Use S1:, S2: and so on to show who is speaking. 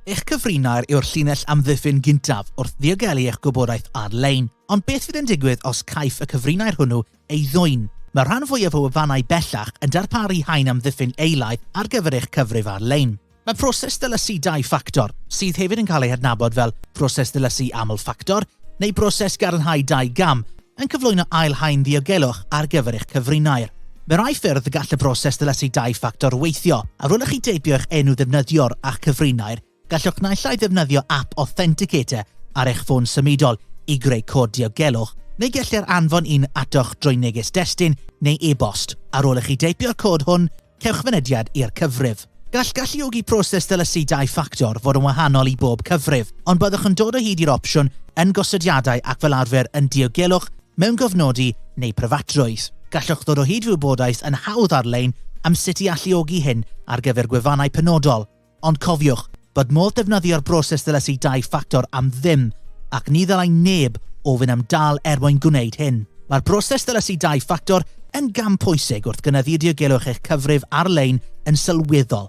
S1: Eich cyfrinair yw'r llinell amddiffyn gyntaf wrth ddiogelu eich gwybodaeth ar-lein, ond beth fydd yn digwydd os caiff y cyfrinair hwnnw ei ddwyn? Mae'r rhan fwyaf o wefannau bellach yn darparu haen amddiffyn eilaidd ar gyfer eich cyfrif ar-lein. Mae proses ddilysu dau ffactor, sydd hefyd yn cael ei hadnabod fel proses ddilysu aml-ffactor neu broses gadarnhau dau gam, yn cyflwyno ail haen ddiogelwch ar gyfer eich cyfrinair. Mae rhai ffyrdd y gall y broses ddilysu dau ffactor weithio. Ar ôl i chi deipio eich enw ddefnyddiwr a'ch cyfrinair, gallwch naill ai ddefnyddio ap Authenticator ar eich ffôn symudol i greu cod diogelwch, neu gellir anfon un atoch drwy neges destun neu e-bost. Ar ôl i chi deipio'r cod hwn, cewch fynediad i'r cyfrif. Gall galluogi proses ddilysu dau ffactor fod yn wahanol i bob cyfrif, ond byddwch yn dod o hyd i'r opsiwn yn Gosodiadau ac fel arfer yn Diogelwch, Mewngofnodi neu Pryfatrwydd. Gallwch ddod o hyd i wybodaeth yn hawdd ar-lein am sut i alluogi hyn ar gyfer gwefannau penodol, Ond cofiwch bod modd defnyddio'r broses ddilysu dau ffactor am ddim, ac ni ddylai neb ofyn am dâl er mwyn gwneud hyn. Mae'r broses ddilysu dau ffactor yn gam pwysig wrth gynyddu diogelwch eich cyfrif ar-lein yn sylweddol.